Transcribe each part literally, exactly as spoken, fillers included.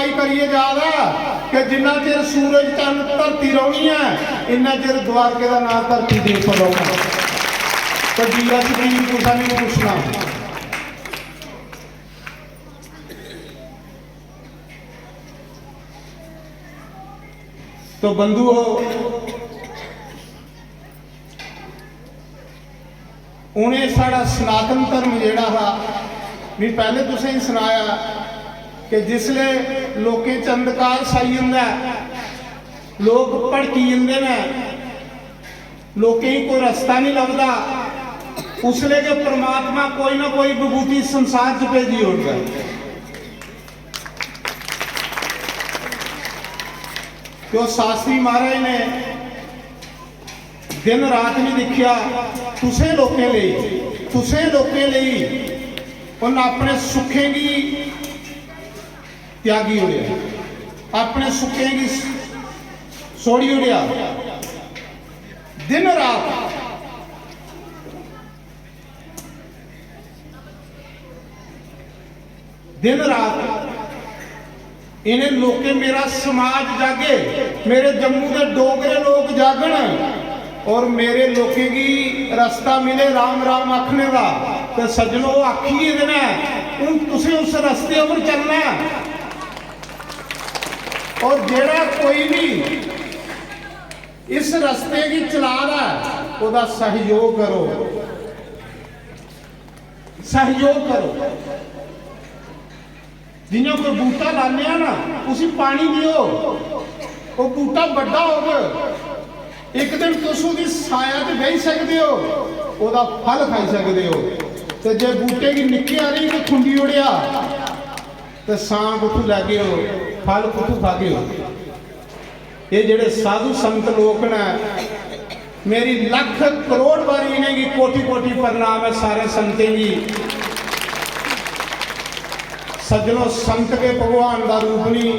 करियै जा दा कि जिन्ना चिर सूरज, चन्न, धरती रौह्नी ऐ, इन्ना चिर द्वारके दा नांऽ धरती दे उप्पर रौह्ना। तो जीरा च की कुसै ने निं पुच्छना। तो बंधुओ, उ'नें साढ़ा सनातन धर्म जेह्ड़ा हा, में पैह्ले तुसें गी सनाया कि जिसले लोकें च अंधकार छाई जंदा ऐ, लोक भड़की जंदे न, लोकें गी कोई रस्ता निं लभदा, उसले गै परमात्मा कोई ना कोई विभूति संसार च भेजी ओड़दा ऐ। ते ओह् शास्त्री महाराज ने दिन रात निं दिक्खेआ, तुसें लोकें लेई, तुसें लोकें लेई उन्न अपने सुखें गी त्यागी ओड़ेआ, अपने सुखें गी छोड़ी ओड़ेआ। दिन रात, दिन रात इ'नें लोकें, मेरा समाज जागे, मेरे जम्मू दे डोगरे लोक जागन और मेरे लोकें गी रस्ता मिले राम राम आखने दा। ते सज्जनो, ओह् आखी गेदे न, हून तुसें उस रस्ते उप्पर चलना ऐ। और जेह्ड़ा कोई भी इस रस्ते गी चला दा ऐ, ओह्दा सैह्योग करो, सैह्योग करो। जि'यां कोई बूह्टा लाने आ ना, उसी पानी देओ, ओह् बूह्टा बड्डा होग, इक दिन तुस ओह्दी छाया च बेही सकदे ओ, ओह्दा फल खाई सकदे ओ। ते जे बूह्टे गी निक्के हारे गी खुंडी ओड़ेआ, ते छां कुत्थूं लैगे ओ, फल कुत्थूं खागे ओ? एह् जेह्ड़े साधु संत लोक न, मेरी लक्ख करोड़ बारी इ'नेंगी कोटि कोटि प्रणाम ऐ सारे संतें गी। सज्जनो, संत गै भगवान दा रूप निं,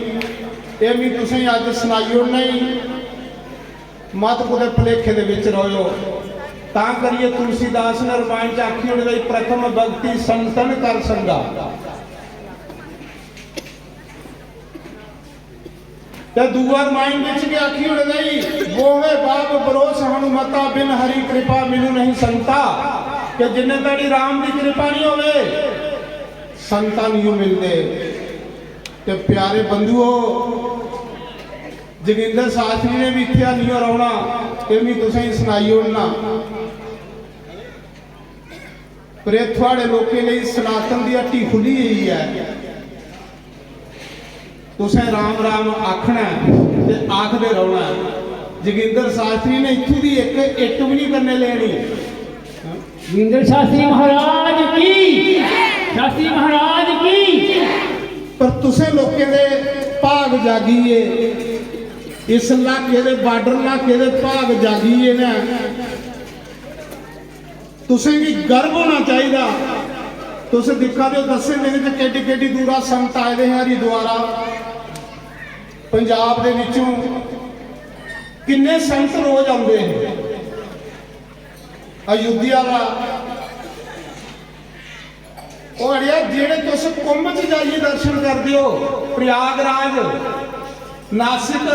एह् मी तुसें अज्ज सनाई ओड़ना ई। मत कुतै भलेखे दे बिच र'वो। तां करियै तुलसीदास ने रमायण च आखी ओड़े दा, "प्रथम भक्ति संतन कर संगा।" ते दूआ रमायण बिच गै आखी ओड़े दा ई, "बोहे बाप बरोस हनुमता, बिन हरि कृपा मिलू नहीं संता।" कि जिन्ने धड़ी राम दी कृपा नहीं होवे, संता नहीं मिलदे। ते प्यारे बंधुओ, जोगिंदर शास्त्री ने भी इत्थै आनियै रौह्ना, एह् मी तुसें गी सनाई ओड़ना। पर एह् थुआड़े लोकें लेई सनातन दी हट्टी खु'ल्ली गेई ऐ। तुसें राम राम आखना ऐ ते आखदे रौह्ना ऐ। जोगिंदर शास्त्री ने इत्थूं दी इक इट्ट बी निं कन्नै लेनी। जोगिंदर शास्त्री महाराज की, शास्त्री महाराज की। पर तुसें लोकें दे भाग जागी गे, इस इलाके दे, बार्डर इलाके दे भाग जागी गे न। तुसें गी गर्व होना चाहिदा। तुस दिक्खा दे ओ, दसें दिनें च केड्डी केड्डी दूरा संत आए दे हे हरिद्वारा, पंजाब दे विचों किन्ने संत रोज आंदे हे। अयोध्या दा ओह् अड़ेआ, जेह्ड़े तुस कुंभ च जाइयै दर्शन करदे ओ, प्रयागराज, नासिक,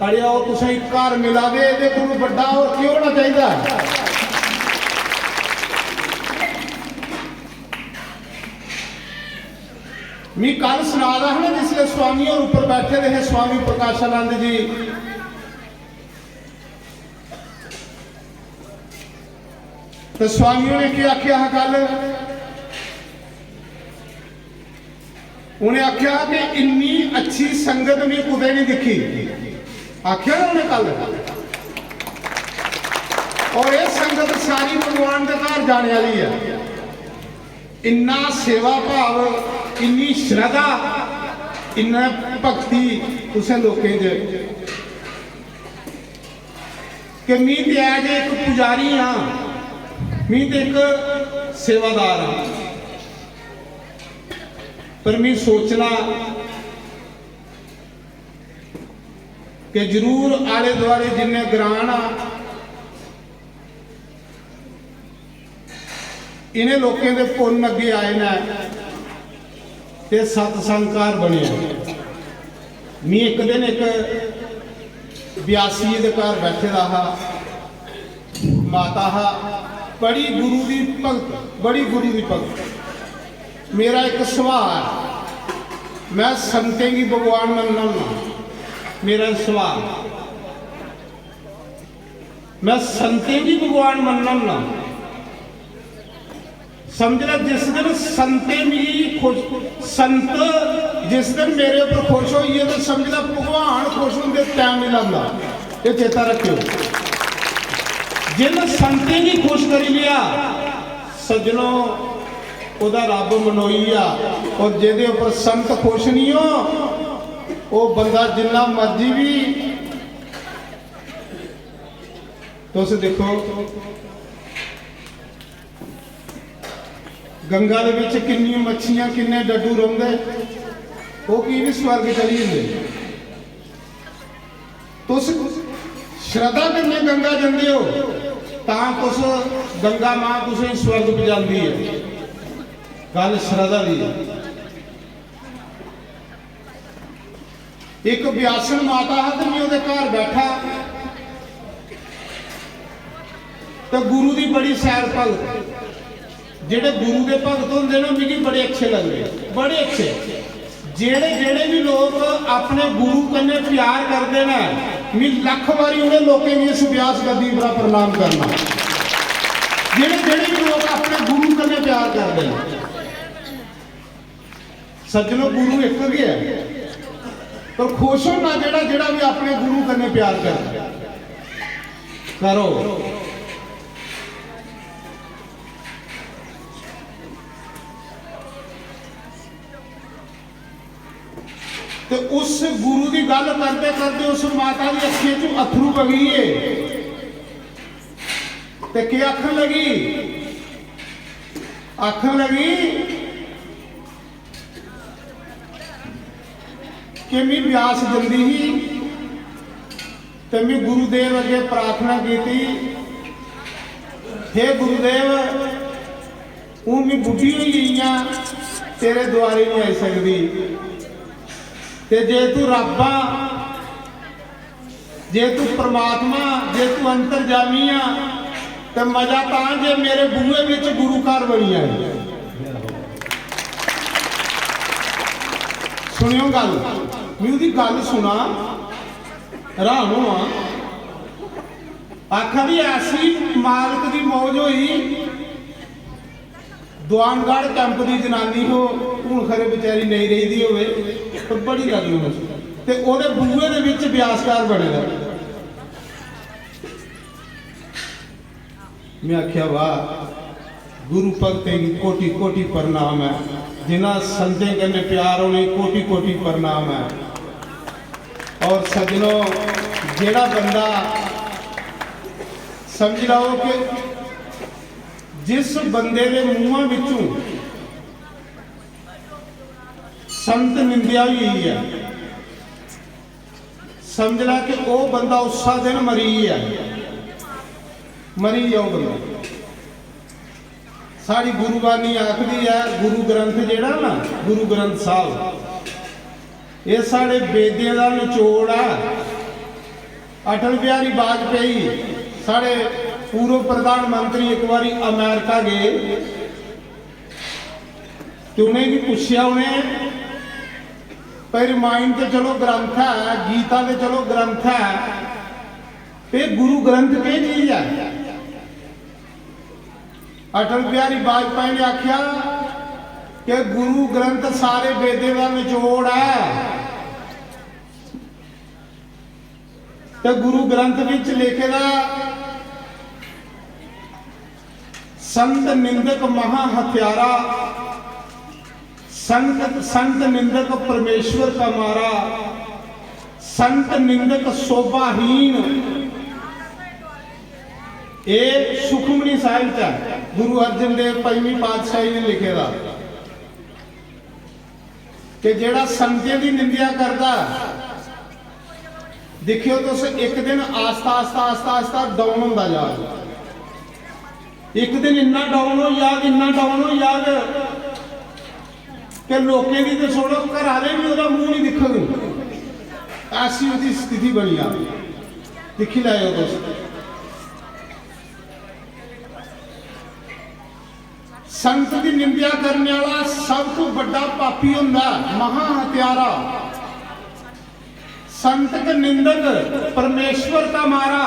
अड़ेआ, ओह् तुसें गी घर मिला दे, एह्दे कोलू बड्डा होर केह् होना चाहिदा? मी कल सना दा हा ना, जिसलै स्वामी होर उप्पर बैठे दे हे, स्वामी प्रकाशानंद जी, ते स्वामी होरें केह् आखेआ हा कल? उ'नें आखेआ कि इन्नी अच्छी संगत में कुतै नहीं दिक्खी, आखेआ ना उ'नें कल। और एह् संगत सारी भगवान दे घर जाने आह्ली ऐ। इन्ना सेवा भाव, इन्नी श्रद्धा, इन्ना भक्ति तुसें लोकें च कि मी ते as a इक पुजारी आं, मी ते इक सेवादार आं, पर मी सोचना कि जरूर आले दुआले जिन्ने ग्रां न, इ'नें लोकें दे पुन्न अग्गें आए न ते सत्संग घर बनेआ। मी इक दिन इक ब्यासी दे घर बैठे दा हा, माता हा, बड़ी गुरु दी भगत, बड़ी गुरु दी भगत। मेरा इक सुभाऽ ऐ, मैं संतें गी भगवान मन्नना होन्ना। मेरा सुभाऽ, मैं संतें गी भगवान मन्नना होन्ना। समझ लै, जिस दिन संतें मिगी खुश, संत जिस दिन मेरे उप्पर खुश होई गे, ते समझ लै, भगवान खुश होंदे टैम नहीं लगदा। ये चेता रखेओ, जिन संतें गी खुश करी लिया, सज्जनो, ओह्दा रब मनोई गेआ। और जेह्दे उप्पर संत खुश नहीं हो, ओह् बंदा जिन्ना मर्जी भी, तुस दिक्खो, गंगा दे बिच किन्नी मच्छियां, किन्ने डड्डू रौंह्दे, ओह् की निं स्वर्ग चली जंदे? तुस श्रद्धा कन्नै गंगा जंदे ओ, तां तुस, गंगा मां तुसें स्वर्ग पजांदी ऐ। गल्ल श्रद्धा दी ऐ। इक ब्यासन माता हा ते मैं ओह्दे घर बैठा, ते गुरु दी बड़ी सैर भगत। जेह्ड़े गुरु दे भगत होंदे ना, मिगी बड़े अच्छे लगदे, बड़े अच्छे। जेह्ड़े, जेह्ड़े भी लोक अपने गुरु कन्नै प्यार करदे न, मैं लक्ख बारी उ'नें लोकें गी इस ब्यास गद्दी उप्परा प्रणाम करना। जेह्ड़े, जेह्ड़े भी लोक अपने गुरु कन्नै प्यार करदे न, सज्जनो, गुरु इक गै ऐ, पर खुश होना जेह्ड़ा, जेह्ड़ा भी अपने गुरु कन्नै प्यार कर, करो। ते उस गुरु दी गल्ल करदे करदे उस माता दी अक्खियें च अत्थरू बगी गे। ते केह् आखन लगी? आखन लगी कि मैं ब्यास जंदी ही ते मैं गुरुदेव अग्गे प्रार्थना कीती, "हे गुरुदेव, हून मैं बुड्ढी होई गई आं, तेरे द्वारे नहीं आई सकदी। ते जे तू रब्ब आ, जे तू परमात्मा, जे तू अंतर्जामी आ, ते मजा तां जे मेरे बूहे बिच गुरु घर बनी जाए।" सुनियो गल्ल, मैं ओह्दी गल्ल सुना, हैरान होआ। आखा दी ऐसी मालक दी मौज होई, दुआनगढ़ कैंप दी जनानी हो, हून खरे बेचारी नेईं रेही दी होवे, पर बड़ी लगन उस। ते ओह्दे बूहे दे बिच ब्यास घर बने दा। मैं आखेआ, "वाह, गुरु भगतें गी कोटि कोटि प्रणाम ऐ, जिन्ना संतें कन्नै प्यार, उ'नेंगी कोटि कोटि प्रणाम ऐ।" और सज्जनो, जेह्ड़ा बंदा, समझी लैओ कि जिस बंदे दे मुंहा बिचों संत निंदेआ होई गेई ऐ, समझ लै कि ओह् बंदा उस्सा दिन मरी गेआ, मरी गेआ ओह् बंदा। साढ़ी गुरुबानी आखदी ऐ, गुरु ग्रंथ जेह्ड़ा ना, गुरु ग्रंथ साहब, एह् साढ़े वेदें दा निचोड़ ऐ। अटल बिहारी वाजपेयी, साढ़े पूर्व प्रधानमंत्री, इक बारी अमेरिका गे ते उ'नेंगी पुच्छेआ उ'नें, भाई, रामायण ते चलो ग्रंथ ऐ, गीता ते चलो ग्रंथ ऐ, ते गुरु ग्रंथ केह् चीज ऐ? अटल बिहारी वाजपेयी ने आखेआ कि गुरु ग्रंथ सारे वेदें दा निचोड़ ऐ। ते गुरु ग्रंथ विच लिखे दा, "संत निंदक महा हत्यारा, संत, संत निंदक परमेश्वर का मारा, संत निंदक शोभाहीन।" एह् सुखमनी साहिब च ऐ, गुरु अर्जन देव पंजवीं पातशाही ने लिखे दा। कि जेह्ड़ा संतें दी निंदेआ करदा, दिक्खेओ तुस, इक दिन आस्ता, आस्ता, आस्ता, आस्ता डाउन होंदा जा। इक दिन इन्ना डाउन होई जाग, इन्ना डाउन होई जाग कि लोकें दी ते छोड़ो, घर आह्ले बी ओह्दा मूंह निं दिक्खग। ऐसी ओह्दी स्थिति बनी जानी। दिक्खी लैओ तुस, संत दी निंदेआ करने आह्ला सब तों बड्डा पापी होंदा ऐ, महा हत्यारा। संत के निंदक परमेश्वर का मारा,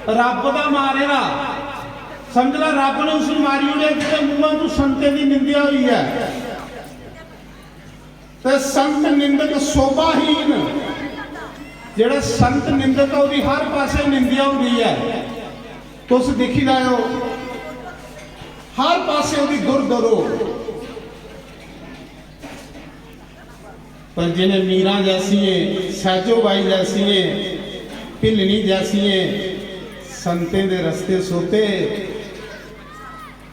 रब दा मारे दा। समझ लै, रब ने उसी मारी ओड़ेआ, जेह्दे मूंहा तों संतें दी निंदेआ होई ऐ। ते संत निंदक शोभाहीन, जेह्ड़ा संत निंदक ऐ, ओह्दी हर पासै निंदेआ होंदी ऐ। तुस दिक्खी लैओ, हर पासै ओह्दी दुर दुर हो। पर जिन्हें मीरां जैसियें, सैजो बाई जैसियें, भिल्लनी जैसियें संतें दे रस्ते सोते,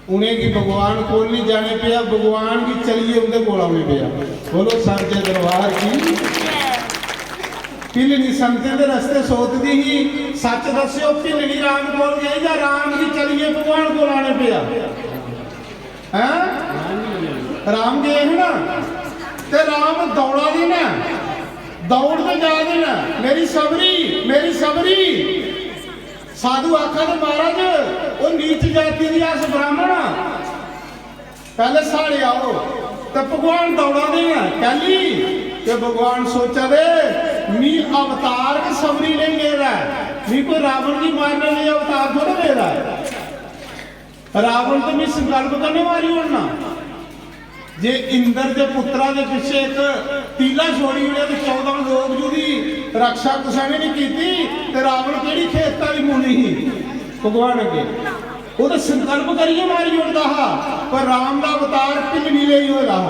उ'नेंगी भगवान कोल नहीं जाने पेआ, भगवान गी चलिए उं'दे कोल औने पेआ। बोलो सांचे दरबार की। भिल्लनी संतें दे रस्ते सोतदी ही, सच दस्सियो, भिल्लनी राम कोल गई जां राम गी चलिए भगवान कोल आने पेआ? हैं? राम गए हे ना, ते राम दौड़ा दे न, दौड़दे जा दे न, "मेरी सबरी, मेरी सबरी।" साधु आखा दे, "महाराज, ओह् नीच जाति दी अस ब्राह्मण आं, पैह्ले साढ़े आओ।" ते भगवान दौड़ा दे न, कैली? ते भगवान सोचा दे, "मी अवतार गै सबरी लेई लेदा ऐ, मी कोई रावण गी मारने लेई अवतार थोड़ा लेदा ऐ।" रावण ते मी संकल्प कन्नै मारी ओड़ना। जे इंद्र दे पुत्तरा दे पिच्छे इक तीला छोड़ी ओड़ेआ ते चौदां लोक जुदी रक्षा कुसै ने नहीं कीती, ते रावण केह्ड़ी खेत आह्ली मुनि ही भगवान अग्गें? ओह् ते संकल्प करियै मारी ओड़दा हा, पर राम दा अवतार भिल्लनी लेई होए दा हा।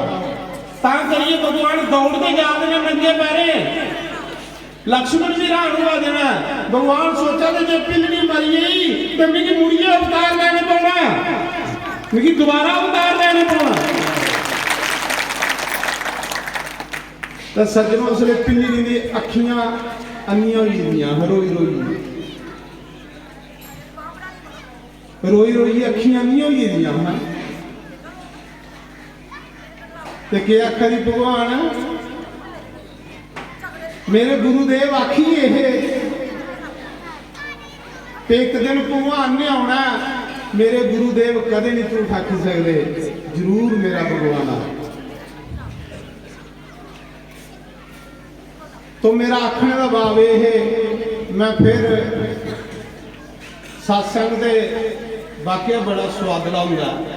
तां करियै भगवान दौड़दे जा दे न नंगे पैरें। लक्ष्मण बी हैरान होआ दे न। भगवान सोचा दे, "जे भिल्लनी मरी गेई ते मिगी मुड़ियै अवतार लैने पौना, मिगी दोबारा अवतार लैने पौना।" ते सज्जनो, उसलै भिल्लनी दी अक्खियां अन्नियां होई गेदियां, रोई रोई, रोई रोई अक्खियां अन्नियां होई गेदियां हां। ते केह् आखा दी भगवान, मेरे गुरुदेव आखी गे हे, ते इक दिन भगवान ने औना ऐ। मेरे गुरुदेव कदें नहीं झूठ आखी सकदे, जरूर मेरा भगवान आ। तो मेरा आखने दा भाव एह् है, मैं फिर सत्संग दे वाकया बड़ा सुआदला होंदा ऐ।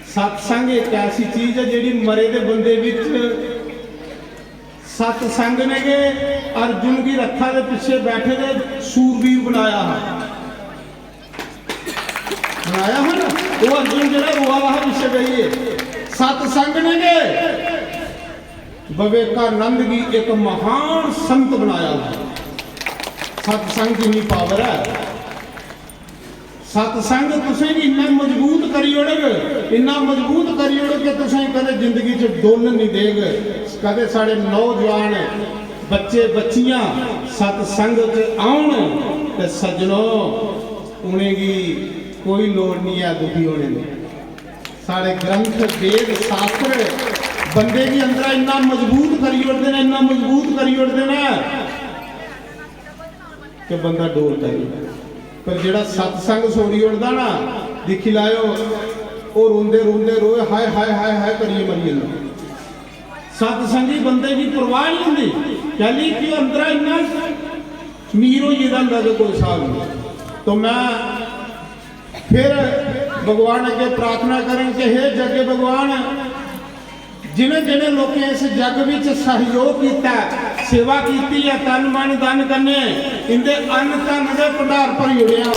सत्संग इक ऐसी चीज ऐ जेह्ड़ी मरे दे बंदे बिच, सत्संग ने गै अर्जुन गी रथा दे पिच्छे बैठे दे सूरवीर बनाया हा, बनाया हा ना। वो अर्जुन जेह्ड़ा रोआ दा हा पिच्छे बेहियै, सत्संग ने गै विवेकानंद गी एक महान संत बनाया। सत्संग दी इन्नी पावर है। सत्संग तुसें गी इन्ना मजबूत करी ओड़ग, इन्ना मजबूत करी ओड़ग कि तुसें कदें जिंदगी च डोलन नहीं देग। कदें साढ़े नौजवान बच्चे बच्चियां सत्संग च औन ते सज्जनो, उ'नेंगी कोई लोड़ नहीं है दुखी होने दी। साढ़े ग्रंथ, वेद, शास्त्र बंदे गी अंदरा इन्ना मजबूत करी ओड़दे न, इन्ना मजबूत करी ओड़दे न कि बंदा डोलदा नहीं। पर जेह्ड़ा सत्संग छोड़ी ओड़दा ना, दिक्खी लैओ, ओह् रोंदे रोंदे रोए, "हाय, हाय, हाय, हाय" करियै मरी जंदा। सत्संगी बंदे गी परवाह नहीं होंदी, कैली कि ओह् अंदरा इन्ना मीर होई गेदा होंदा कि कोई स्हाब नहीं। तो मैं फिर भगवान अग्गे प्रार्थना करन कि हे जग्गे भगवान, जिन्हें जिन्हें लोकें इस जग विच सहयोग कीता, सेवा कीती ऐ, तन मन धन कन्नै इंदे अन्न धन दे भंडार भरी ओड़ेआ,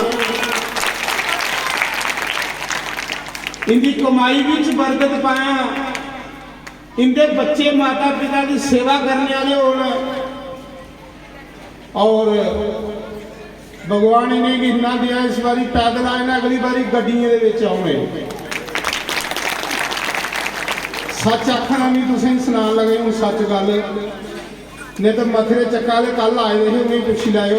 इंदी कमाई विच बरकत पाया, इंदे बच्चे माता पिता दी सेवा करने आह्ले होन, और भगवान इ'नेंगी इन्ना देआ, इस बारी पैदल आए ना, अगली बारी गड्डियें दे बिच औने। सच आखना, मी तुसेंगी सनान लगे हून सच गल्ल, नेईं ते मथरे चक्का आह्ले कल आए दे हे, उ'नेंगी पुच्छी लैओ।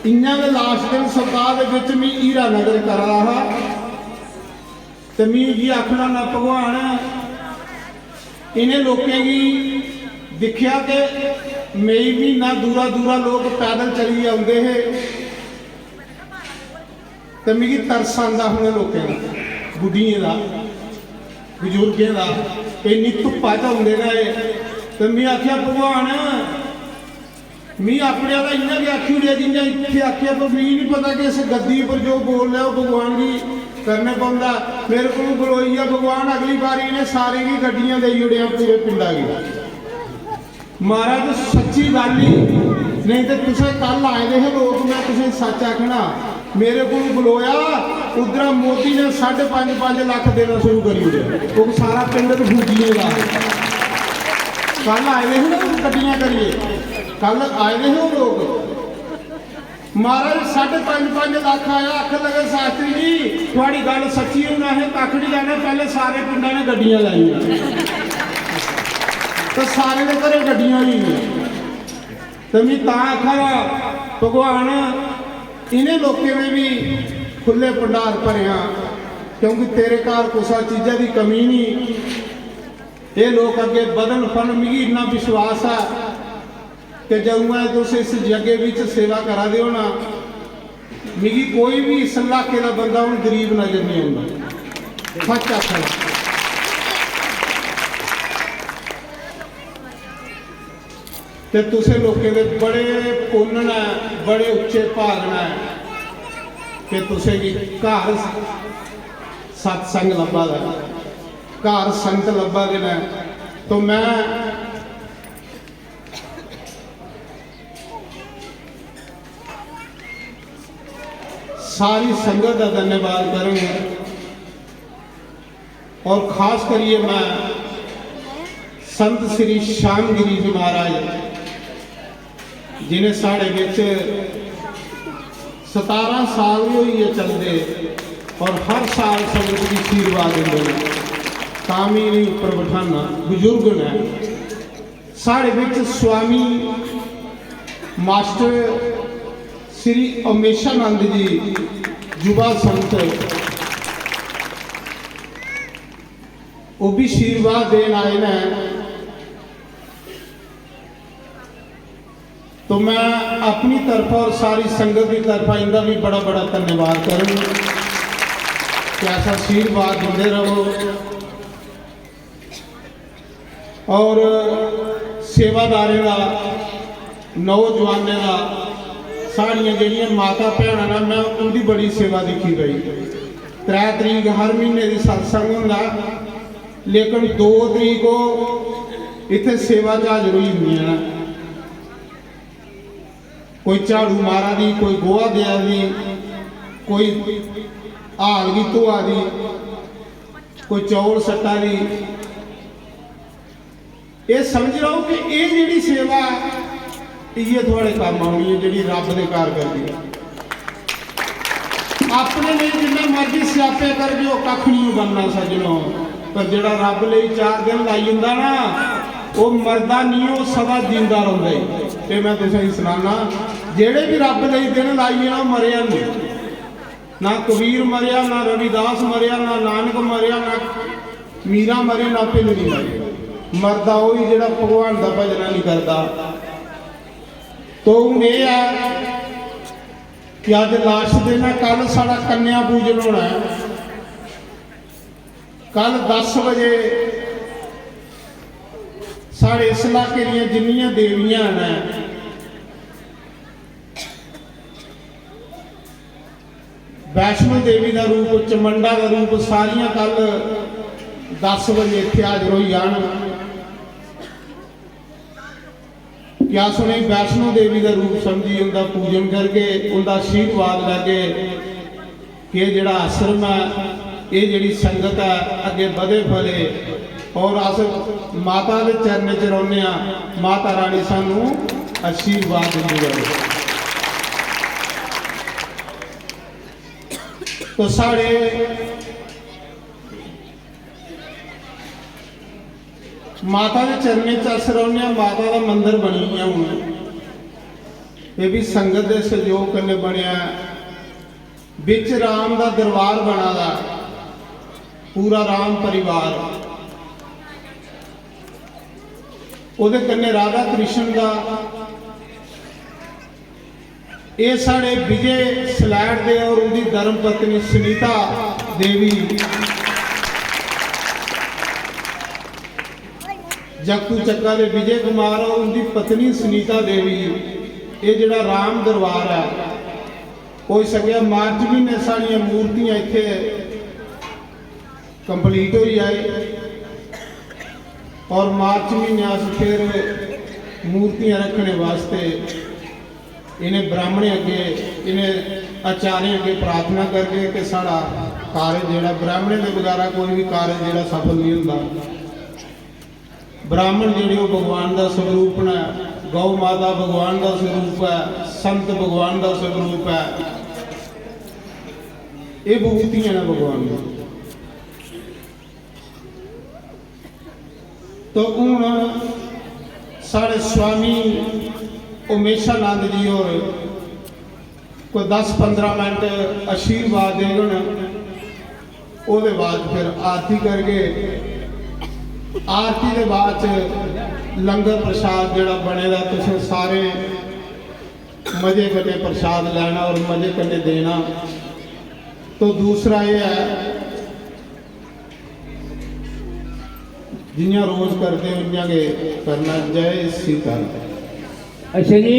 इ'यां गै लास्ट दिन सप्ताह दे बिच मी हीरा नगर करा दा हा, ते मी इ'यै आखना ना, भगवान, इ'नें लोकें गी दिक्खेआ ते मई म्हीना दूरा दूरा लोक पैदल चलियै औंदे हे ते मिगी तरस आंदा हा उ'नें लोकें दा, बुड्ढियें दा, बजुर्गें दा। इन्नी धुप्पा च औंदे न एह्। ते में आखेआ, "भगवान, मी अपने आह्ला इ'यां गै आखी ओड़ेआ जि'यां इत्थै आखेआ, पर मिगी निं पता कि इस गद्दी पर जो बोलना ऐ ओह् भगवान गी करने पौंदा।" मेरे कोल गलोई गेआ, "भगवान, अगली बारी इ'नें सारें गी गड्डियां देई ओड़ेआं पूरे पिंडा गी।" महाराज, सच्ची गल्ल ही, नेईं ते तुसें कल आए दे हे लोक, में तुसें सच्च आखना, मेरे कोल गलोया, उद्धरा मोदी ने साढ़े पंज, पंज लक्ख देना शुरू करी ओड़ेआ। ओह् सारा पिंड फूकी गेदा। कल आए दे हे ना लोक गड्डियां करियै, कल आए दे हे ओह् लोक। महाराज, साढ़े पंज, पंज लक्ख आया, आखन लगे, "शास्त्री जी, थुआड़ी गल्ल सच्ची होना है, कक्ख निं लैना, पैह्ले सारे पिंडां ने गड्डियां लैनियां।" ते सारे दे घरें गड्डियां होई गेइयां। ते में तां आखा दा, भगवान, इ'नें लोकें दे बी खु'ल्ले भंडार भरेआं, क्योंकि तेरे घर कुसै चीजा दी कमी निं। एह् लोक अग्गें बधन फलन, मिगी इन्ना विश्वास ऐ कि जदूं तुस इस जग्गे बिच सेवा करा दे ओ ना, मिगी कोई बी इस इलाके दा बंदा हून गरीब नजर निं औंदा। सच्च आखा दा। ते तुसें लोकें दे बड़े पुन्न न, बड़े उच्चे भाग न कि तुसें गी घर सत्संग लब्भा दा ऐ, घर संत लब्भा दे न। तो मैं सारी संगत दा धन्यवाद करंग और खास करियै मैं संत श्री श्याम गिरी जी महाराज, जिन्हें साढ़े बिच सतारां साल ही होई गे चलदे और हर साल संगत गी आशीर्वाद दिंदे न। तां भी इ'नेंगी उप्पर बठाना, बुजुर्ग न। साढ़े बिच स्वामी मास्टर श्री अमेशानंद जी, युवा संत, ओह् भी आशीर्वाद देन आए न। तो मैं अपनी तरफा और सारी संगत की तरफा इनका भी बड़ा बड़ा धन्यवाद करूँ कि ऐसा आशीर्वाद दिंदे रहो। और सेवादारें दा, नौजवानें दा, साढ़ियां जेह्ड़ियां माता भैनां न, मैं उं'दी बड़ी सेवा दिक्खी भाई। त्रै तरीक हर म्हीने दी सत्संग होंदा, लेकिन दो तरीक ओह् इत्थै सेवा च हाजर होई जंदियां न। कोई झाड़ू मारा दी, कोई गोहा देआ दी, कोई हाल गी धोआ दी, कोई चौल सट्टा दी। एह् समझ लैओ कि एह् जेह्ड़ी सेवा ऐ, इ'यै थुआढ़े कम्म औनी ऐ, जेह्ड़ी रब्ब दे घर करदी ऐ। अपने लेई जिन्ने मर्जी स्यापे करगे, ओह् कक्ख निं बनना सज्जनो। पर जेह्ड़ा रब्ब लेई चार दिन लाई जंदा ना, ओह् मरदा निं, ओह् सदा जींदा रौंह्दा ऐ। ते मैं तुसेंगी सनाना, जेह्ड़े बी रब्ब लेई दिन लाई गे ना, ओह् मरेआ निं। ना कबीर मरेआ, ना रविदास मरेआ, ना नानक मरेआ, ना मीरा मरी, ना भिल्लनी मरी। मरदा ओही जेह्ड़ा भगवान दा भजन निं करदा। तो हून एह् ऐ कि अज्ज लास्ट दिन ऐ, कल साढ़ा कन्या पूजन होना ऐ। कल दस बजे साढ़े इस इलाके दियां जिन्नियां देवियां न, वैष्णो देवी दा रूप, चमंडा दा रूप, सारियां कल दस बजे इत्थै हाजर होई जान। कि अस उ'नें वैष्णो देवी दा रूप समझी उं'दा पूजन करगे, उं'दा आशीर्वाद लैगे कि एह् जेह्ड़ा आश्रम ऐ, एह् जेह्ड़ी संगत ऐ, अग्गें बधे फले। और अस माता दे चरणें च रौह्ने आं, माता रानी सानू आशीर्वाद दिंदी रवे। तो साढ़े माता दे चरणें च अस रौह्ने आं, माता दा मंदर बनी गेआ हून। एह् बी संगत दे सैह्योग कन्नै बनेआ। बिच राम दा दरबार बना दा, पूरा राम परिवार। ओह्दे कन्नै राधा कृष्ण दा, एह् साढ़े विजय सलैट दे और उंदी धर्म पत्नी सुनीता देवी, जक्कू चक्का दे विजय कुमार और उंदी पत्नी सुनीता देवी, एह् जेह्ड़ा राम दरबार ऐ, होई सकेआ मार्च म्हीने साढ़ियां मूर्तियां इत्थै कंप्लीट होई जाए और मार्च म्हीने अस फिर मूर्तियां रखने वास्ते इ'नें ब्राह्मणें अग्गे, इ'नें आचार्यें अग्गे प्रार्थना करगे कि साढ़ा कार्य जेह्ड़ा ब्राह्मणें दे बगैरा कोई भी कार्य जेह्ड़ा सफल नहीं होंदा। ब्राह्मण जेह्ड़े ओह् भगवान दा स्वरूप न, गौ माता भगवान दा स्वरूप ऐ, संत भगवान दा स्वरूप ऐ। एह् विभूतियां न भगवान दी। तो हून साढ़े स्वामी उमेशानंद जी होर कोई दस पंदरां मिनट आशीर्वाद देङन। ओह्दे बाद फिर आरती करगे। आरती दे बाद च लंगर प्रसाद जेह्ड़ा बने दा, तुसें सारे मजे कन्नै प्रसाद लैना और मजे कन्नै देना। तो दूसरा एह् ऐ, जि'यां रोज करदे ओ, इ'यां गै करना। जय सीता। अच्छा जी,